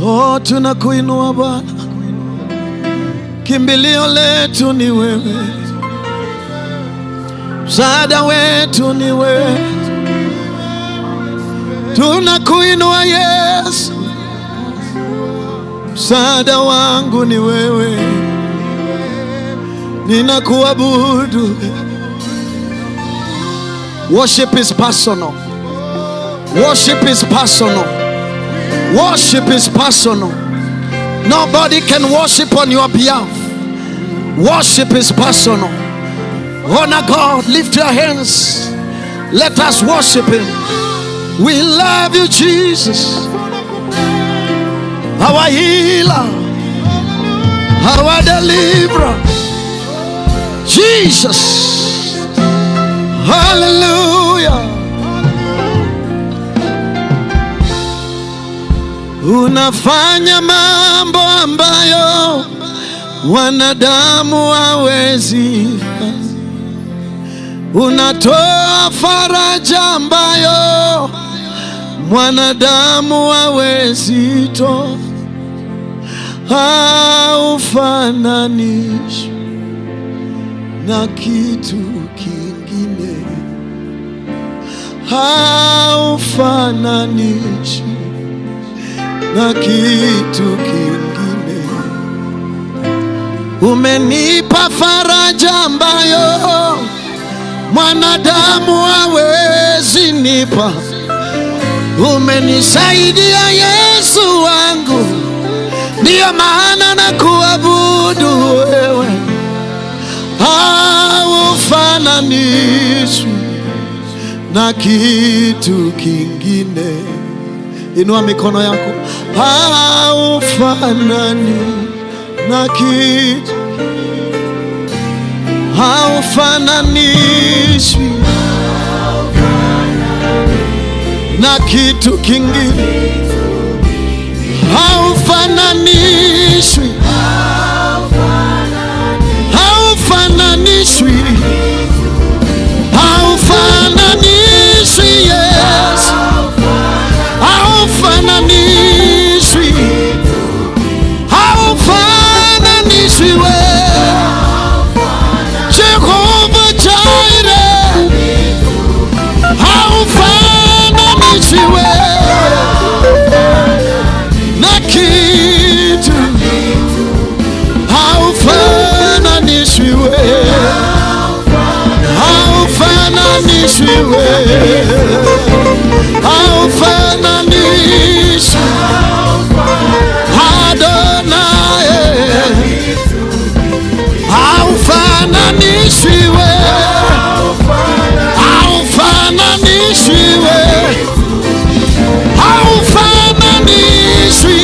Oh, tunakuinua Bwana, kimbilio letu ni wewe, msaada wetu ni wewe. Tunakuinua Yesu, msaada wangu ni wewe, ninakuabudu. Worship is personal. Worship is personal. Worship is personal. Nobody can worship on your behalf. Worship is personal. Honor God. Lift your hands. Let us worship Him. We love you, Jesus. Our healer, our deliverer. Jesus. Hallelujah. Unafanya mambo ambayo wanadamu hawezi. Unatoa faraja ambayo mwanadamu hawezi toa. Haufananishwi na kitu kingine, haufananishwi na kitu kingine. Umenipa faraja ambayo mwanadamu hawezi nipa. Umenisaidia Yesu wangu, ndiyo maana nakuabudu wewe. Haufananishwi na kitu kingine. Inua mikono yako. Haufanani na kitu, haufananishwi na kitu kingine, haufananishwi, haufananishwi, haufananishwi Yesu, haufananishwi, haufananishwi wewe, Jehovah Jireh, haufananishwi wewe na kitu, haufananishwi wewe, haufananishwi wewe, haufananishwi Adonai, haufananishwi wewe, haufananishwi wewe, haufananishwi,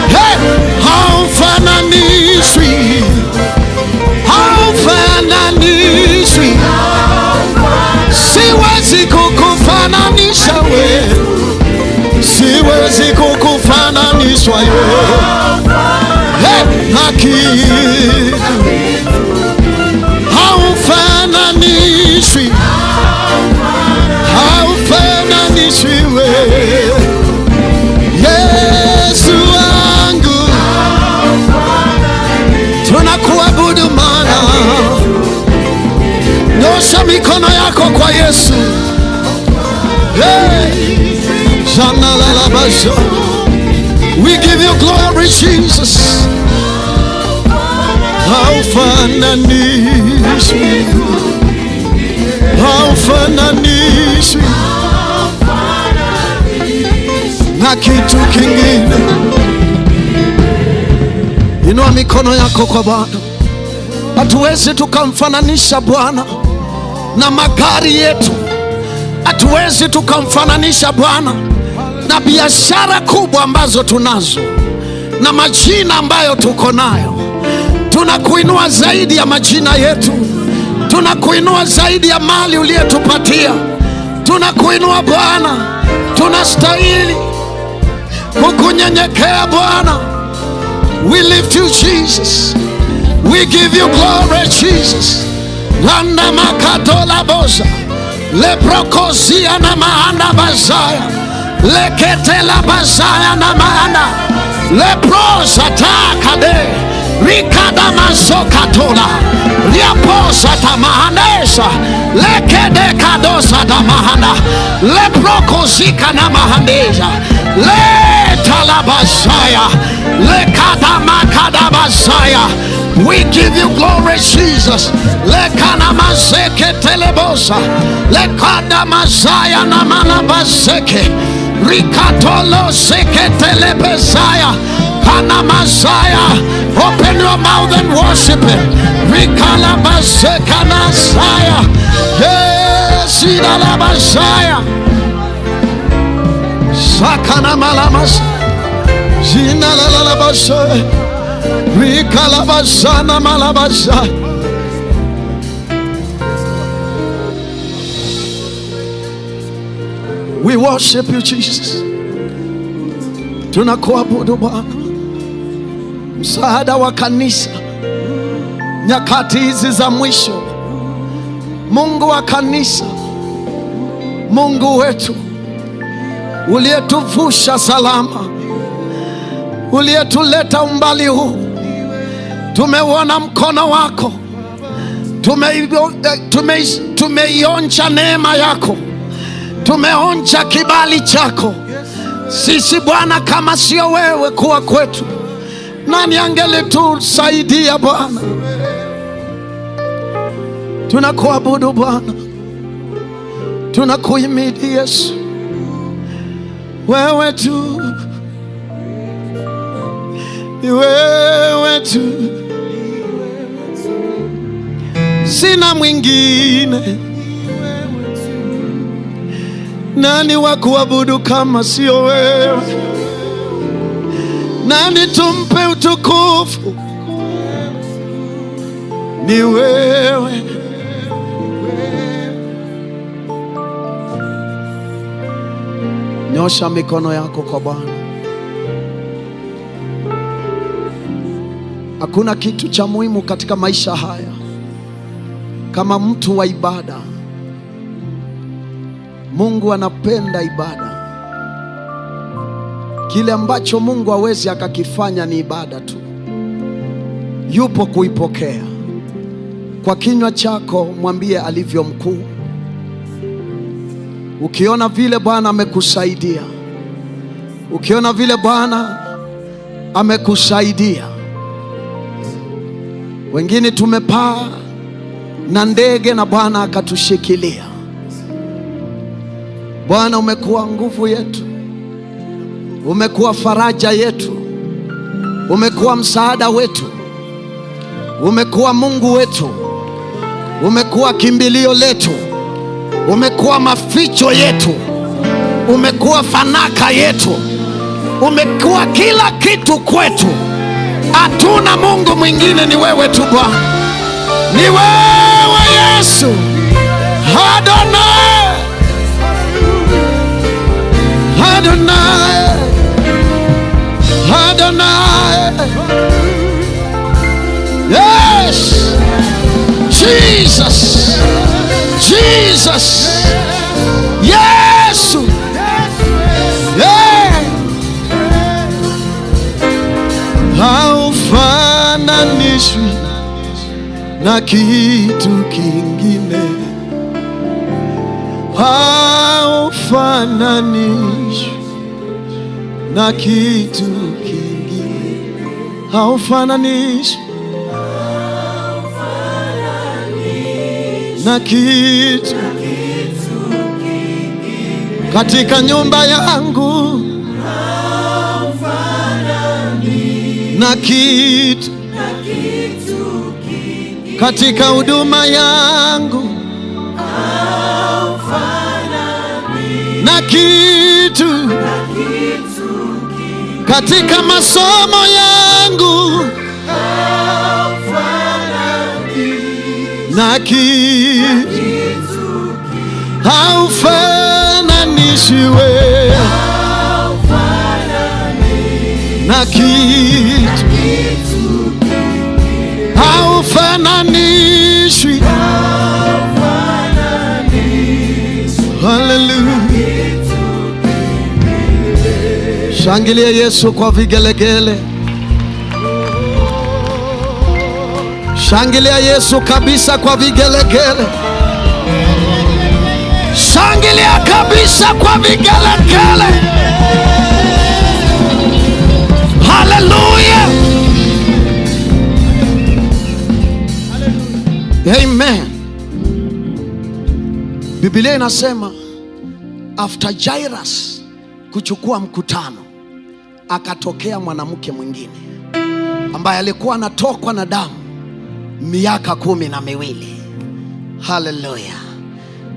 hey, haufananishwi, haufananishwi, siwezi kukufananisha wewe, siwezi kukufananishwa wewe, hey, na kitu, haufananishwi, haufananishwi wewe, Yesu wangu, tunakuabudu maana. Nyosha mikono yako kwa Yesu. Hey. Janalalabasho. We give you glory, Jesus. Haufananishwi, haufananishwi na kitu kingine. Inua mikono yako kwa Bwana. Hatuwezi tukamfananisha Bwana na magari yetu, hatuwezi tukamfananisha Bwana na biashara kubwa ambazo tunazo na majina ambayo tuko nayo. Tunakuinua zaidi ya majina yetu, tunakuinua zaidi ya mali uliyetupatia. Tunakuinua Bwana, tunastahili kukunyenyekea Bwana. We lift you, Jesus. We give you glory, Jesus. Landa makatola bosa. Leprokozia na mahanda bazaya. Leketela bazaya na maana. Leprosa takade. Rikada masokatola. Liaposa tamahanesa. Lekede kadosa tamahana. Leprokozika na mahandeza. Letalabasaya. Lekadamakadabasaya. We give you glory, Jesus. Lekanamaseke telebosa. Lekadamasaya namanabaseke. Rikatolo seke telebesaya. Kanamasaya. Open your mouth and worship him. Rikalabasekanasaya. Yes, idalabasaya. Sakanamalamas. Zinalalabasa. Rikalabasana malabasa. We worship you, Jesus. Tunakuabudu Bwana, msaada wa kanisa nyakati hizi za mwisho. Mungu wa kanisa, Mungu wetu uliyetuvusha salama, uliyetuleta umbali huu, tumeuona mkono wako, tumeionja neema yako, tumeonja kibali chako. Sisi Bwana, kama sio wewe kuwa kwetu, nani angelitusaidia Bwana? Tunakuabudu Bwana, tunakuhimidi Yesu, wewe tu, ni wewe tu, sina mwingine. Nani wa kuabudu kama sio wewe? Nani tumpe utukufu? Ni wewe. Nyosha mikono yako kwa Bwana. Hakuna kitu cha muhimu katika maisha haya kama mtu wa ibada. Mungu anapenda ibada. Kile ambacho Mungu hawezi akakifanya ni ibada tu. Yupo kuipokea. Kwa kinywa chako mwambie alivyo mkuu. Ukiona vile Bwana amekusaidia, ukiona vile Bwana amekusaidia. Wengine tumepaa na ndege na Bwana akatushikilia. Bwana, umekuwa nguvu yetu, umekuwa faraja yetu, umekuwa msaada wetu, umekuwa Mungu wetu, umekuwa kimbilio letu, umekuwa maficho yetu, umekuwa fanaka yetu, umekuwa kila kitu kwetu. Hatuna Mungu mwingine, ni wewe tu Bwana, ni wewe Yesu. Adonai, Adonai, Adonai. Yes, Jesus, Jesus, Yesu. Yeah. Haufananishwi na kitu kingine, haufananishwi na kitu kingine, haufananishwi na kitu katika nyumba yangu, na kitu katika huduma yangu, na kitu katika masomo yangu, na kitu haufananishwi na kitu, haufananishwi. Hallelujah. Shangilia Yesu kwa vigelegele. Shangilia Yesu kabisa kwa vigelegele. Shangilia kabisa kwa vigelegele. Hallelujah. Amen. Biblia inasema after Jairus kuchukua mkutano, akatokea mwanamke mwingine ambaye alikuwa anatokwa na damu miaka 12. Hallelujah.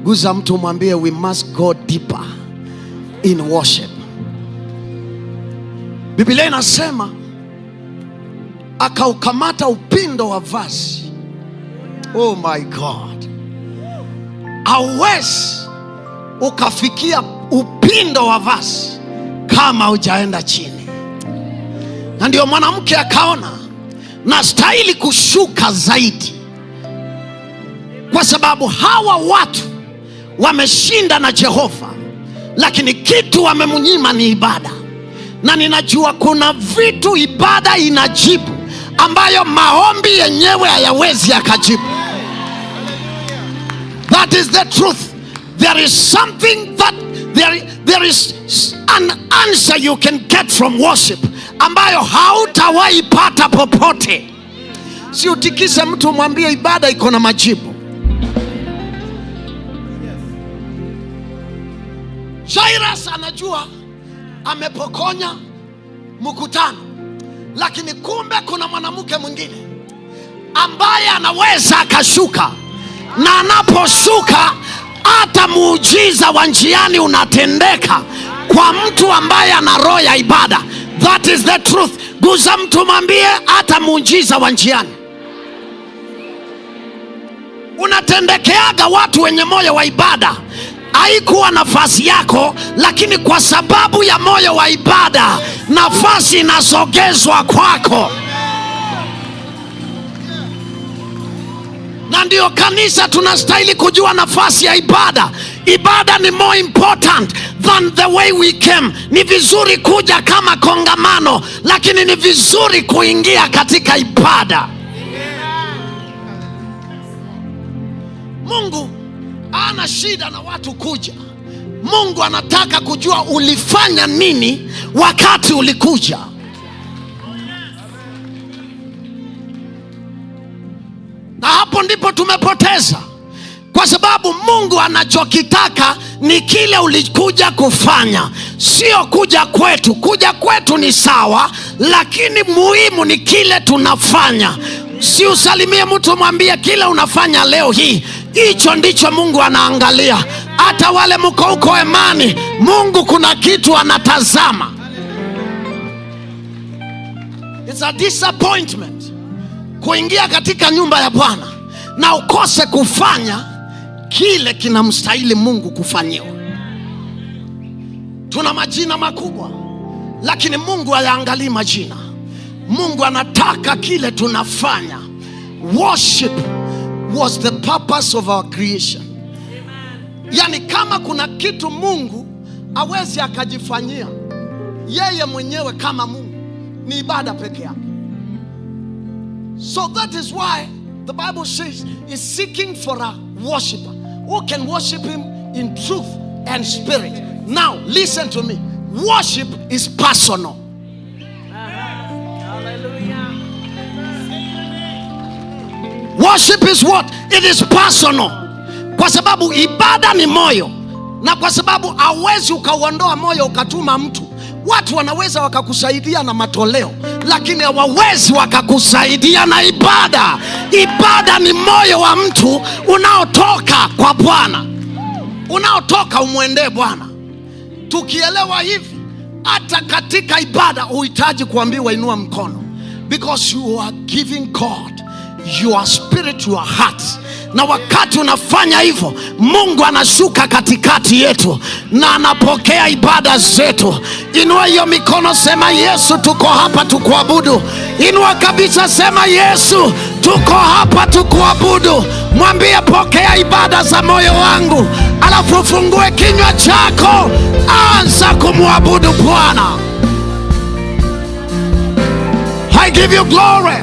Guza mtu mwambie, we must go deeper in worship. Biblia inasema akaukamata upindo wa vazi. Oh my God. Hauwezi ukafikia upindo wa vazi kama hujaenda chini. Na ndio mwanamke akaona nastahili kushuka zaidi, kwa sababu hawa watu wameshinda na Jehova, lakini kitu wamemnyima ni ibada. Na ninajua kuna vitu ibada inajibu ambayo maombi yenyewe hayawezi yakajibu. That is the truth. There is something that there is an answer you can get from worship ambayo hautawahi pata popote. Si utikise mtu mwambie ibada iko na majibu. Jairus anajua amepokonya mkutano, lakini kumbe kuna mwanamke mwingine ambaye anaweza akashuka, na anaposhuka hata muujiza wa njiani unatendeka kwa mtu ambaye ana roho ya ibada. That is the truth. Guza mtu mwambie hata muujiza wa njiani unatendekeaga watu wenye moyo wa ibada. Haikuwa nafasi yako, lakini kwa sababu ya moyo wa ibada nafasi inasogezwa kwako. Na ndio kanisa tunastahili kujua nafasi ya ibada. Ibada ni more important than the way we came. Ni vizuri kuja kama kongamano, lakini ni vizuri kuingia katika ibada. Mungu hana shida na watu kuja. Mungu anataka kujua ulifanya nini wakati ulikuja. Na hapo ndipo tumepoteza, kwa sababu Mungu anachokitaka ni kile ulikuja kufanya, sio kuja kwetu. Kuja kwetu ni sawa, lakini muhimu ni kile tunafanya. Si usalimie mtu mwambie kile unafanya leo hii, hicho ndicho Mungu anaangalia. Hata wale mko huko hemani, Mungu kuna kitu anatazama. It's a disappointment kuingia katika nyumba ya Bwana na ukose kufanya kile kinamstahili Mungu kufanyiwa. Tuna majina makubwa, lakini Mungu hayaangalii majina. Mungu anataka kile tunafanya. Worship was the purpose of our creation. Yani kama kuna kitu Mungu hawezi akajifanyia yeye mwenyewe kama Mungu, ni ibada peke yake. So that is why the Bible says he's seeking for a worshiper who can worship him in truth and spirit. Now listen to me. Worship is personal. Hallelujah. Worship is what? It is personal. Kwa sababu ibada ni moyo, na kwa sababu hauwezi ukauondoa moyo ukatuma mtu. Watu wanaweza wakakusaidia na matoleo, lakini hawawezi wakakusaidia na ibada. Ibada ni moyo wa mtu unaotoka kwa Bwana, unaotoka umwendee Bwana. Tukielewa hivi, hata katika ibada huhitaji kuambiwa inua mkono, because you are giving God your spirit, your heart. Na wakati unafanya hivyo, Mungu anashuka katikati yetu na anapokea ibada zetu. Inua hiyo mikono, sema Yesu, tuko hapa tukuabudu. Inua kabisa, sema Yesu, tuko hapa tukuabudu. Mwambie pokea ibada za moyo wangu, alafu ufungue kinywa chako, anza kumwabudu Bwana. I give you glory.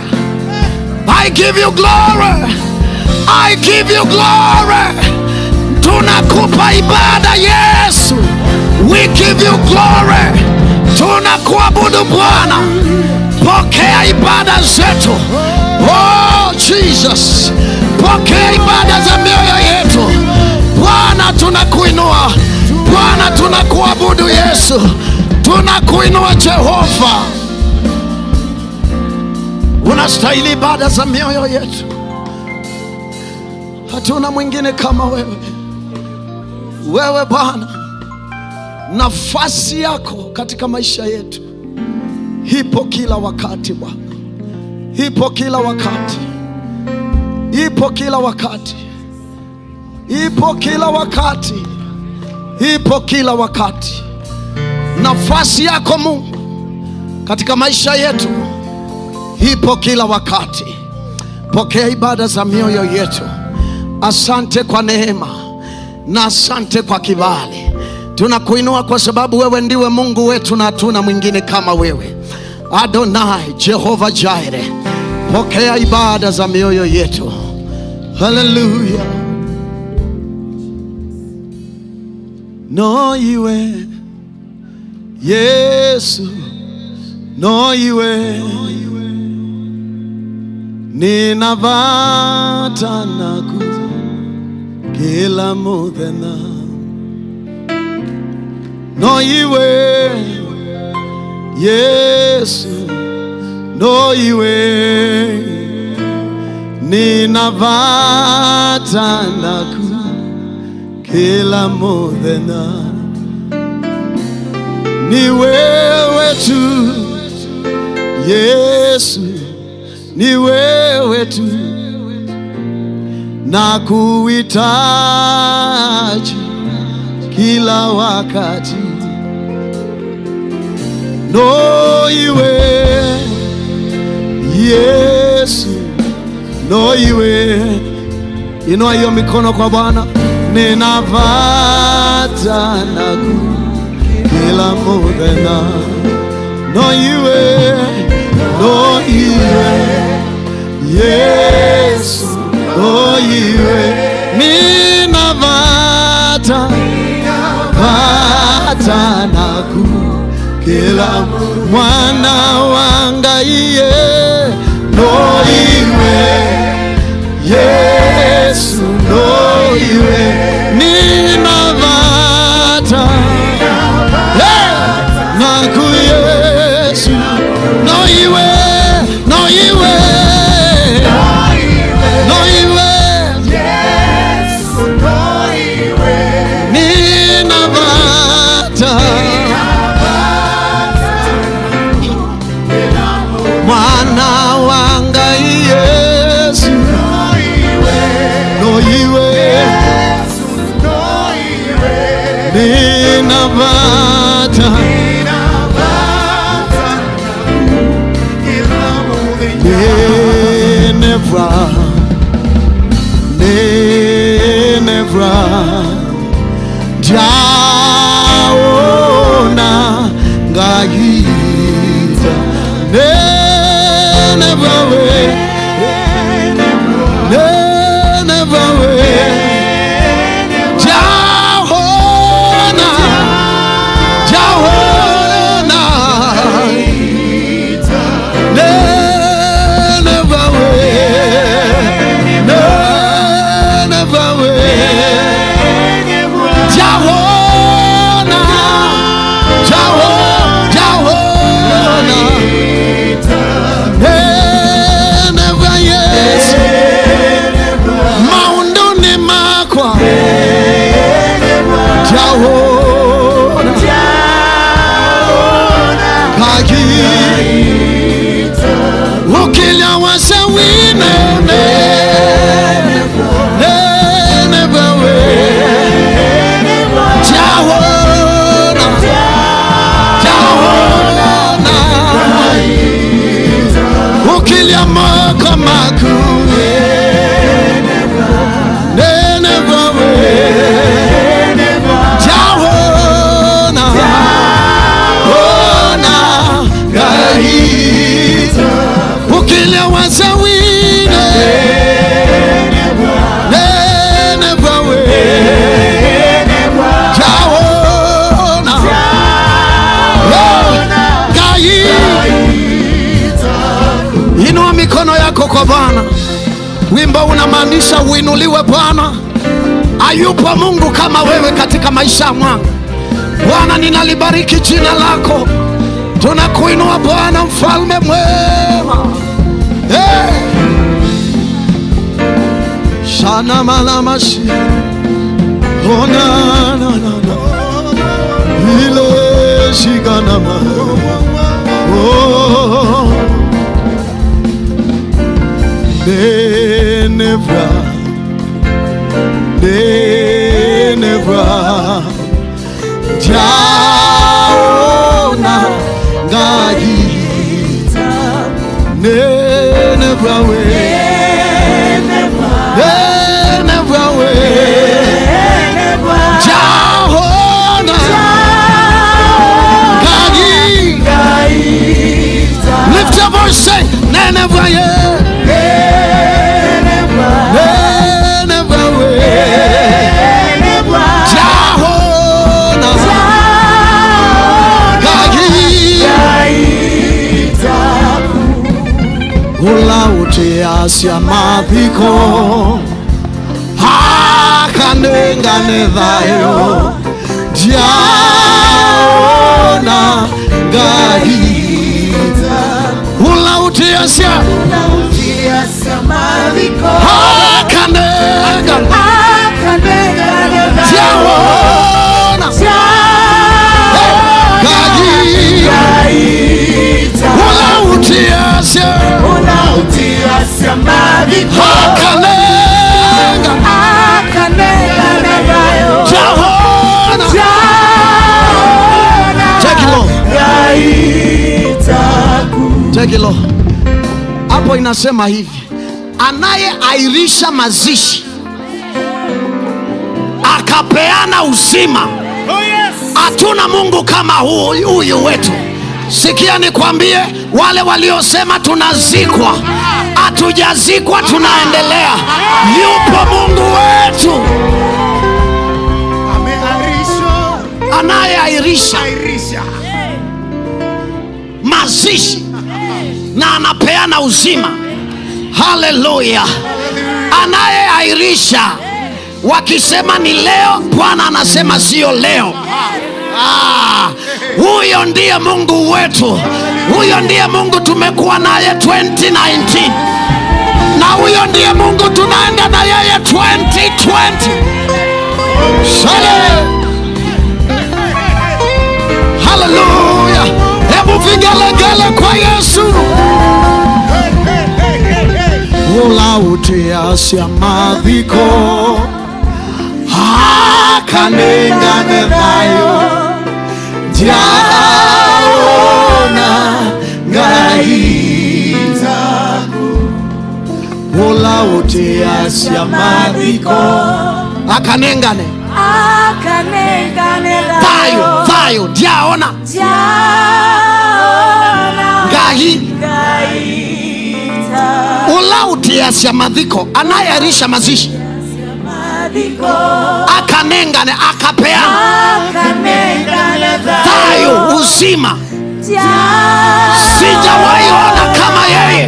I give you glory. I give you glory. Tunakupa ibada, Yesu. We give you glory. Tunakuabudu, Bwana. Pokea ibada zetu. Oh Jesus, pokea ibada za mioyo yetu. Bwana, tunakuinua. Bwana, tunakuabudu Yesu. Tunakuinua Jehova. Unastahili ibada za mioyo yetu. Hatuna mwingine kama wewe. Wewe Bwana, nafasi yako katika maisha yetu ipo kila wakati Bwana, ipo kila wakati, ipo kila wakati, ipo kila wakati, ipo kila wakati. Nafasi yako Mungu katika maisha yetu ipo kila wakati. Pokea ibada za mioyo yetu. Asante kwa neema na asante kwa kibali. Tunakuinua kwa sababu wewe ndiwe Mungu wetu na hatuna mwingine kama wewe. Adonai, Jehova Jireh, pokea ibada za mioyo yetu. Haleluya. No iwe Yesu, no iwe ninavata naku kila muthenya, no iwe Yesu, no iwe ninavata naku kila muthenya, ni wewe tu Yesu, ni wewe tu na kuhitaji kila wakati, no iwe Yesu, no iwe. Inua hiyo mikono kwa Bwana. Ninavata naku kila muthenya, no iwe, no iwe Yesu, no iwe ninavata vata naku kila mwana wangaiye, no iwe Yesu, no iwe ninavata, hey! Naku Yesu, no iwe, no iwe, no iwe ninavata mwana wa Yesu, no iwe ninavata nenevra nenevra jaona ngaita nenevra we nenevra we jaona jaona nenevra we kwa Bwana. Wimbo unamaanisha uinuliwe Bwana. Hayupo Mungu kama wewe katika maisha mwangu. Bwana, ninalibariki jina lako. Tunakuinua Bwana, mfalme mwema. Hey! Shana malamashi. Oh, na na na na. Ile shigana ma. Oh. Denevra. Denevra. Jaona ngaita. Nenevra we. Nenevra we. Jaona ngaita. Lift your voice, say Nenevra yeah. Nenevra we. Jaona ngaita. Ula utiasia mathiko akanengane thayo jaona ngaita. Ula utiasia akanengane jaona ngaita. Ula utiasia akanenga jaona. Take it low. Take it low. Hapo inasema hivi, anayeairisha mazishi akapeana uzima. Hatuna Mungu kama huyu wetu. Sikia nikwambie, wale waliosema tunazikwa, hatujazikwa, tunaendelea. Yupo Mungu wetu anayeairisha mazishi na anapeana uzima. Haleluya! Anayeairisha, wakisema ni leo, Bwana anasema sio leo. Huyo ndiye Mungu wetu. Huyo ndiye Mungu tumekuwa naye 2019, na huyo ndiye Mungu tunaenda na yeye 2020. Shale. Haleluya! Hebu vigelegele kwa Yesu. Ula utiasia mathiko akanengane thayo jaona ngaita. Ula utiasia mathiko akanengane thayo thayo jaona ngai. Ula utiasia mathiko, anayearisha mazishi akanengane akapeana thayo uzima. Sijawahi ona kama yeye.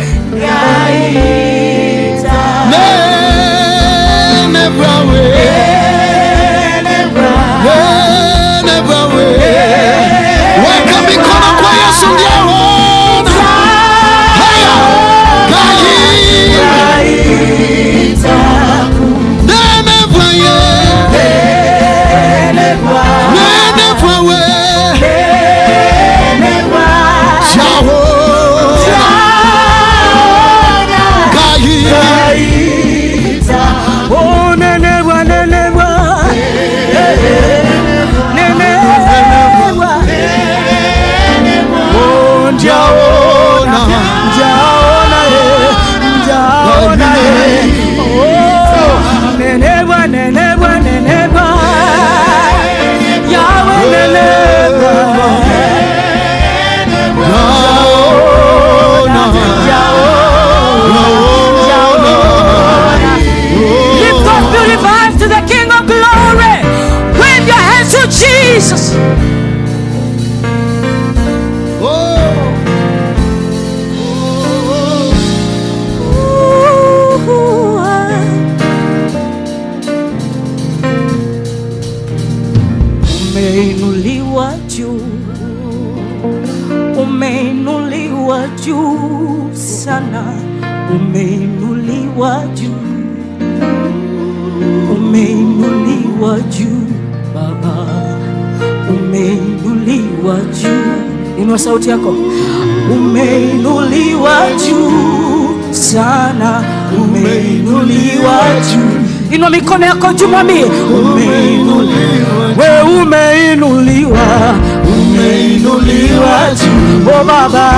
Nenevra we. Nenevra we. Weka mikono kwa Yesu ndiye ona. Haya. Ngai. Nenevra ye. Nenevra we. Jaona ngai. Oh, nenebwa, nenebwa, nenebwa. Oh, Jaona. Njaona ye, njaona ye. Oh, nenebwa, nenebwa, nenebwa. Yahweh, nenebwa. Jaona. Njaona. Lift those beautiful hands to the King of Glory. Wave your hands to Jesus. Oh. Umeinuliwa juu sana, umeinuliwa juu, umeinuliwa juu Baba, umeinuliwa juu. Inua sauti yako. Umeinuliwa juu sana, umeinuliwa juu. Inua mikono yako juu, mwambie umeinuliwa, we umeinuliwa, umeinuliwa juu, oh Baba.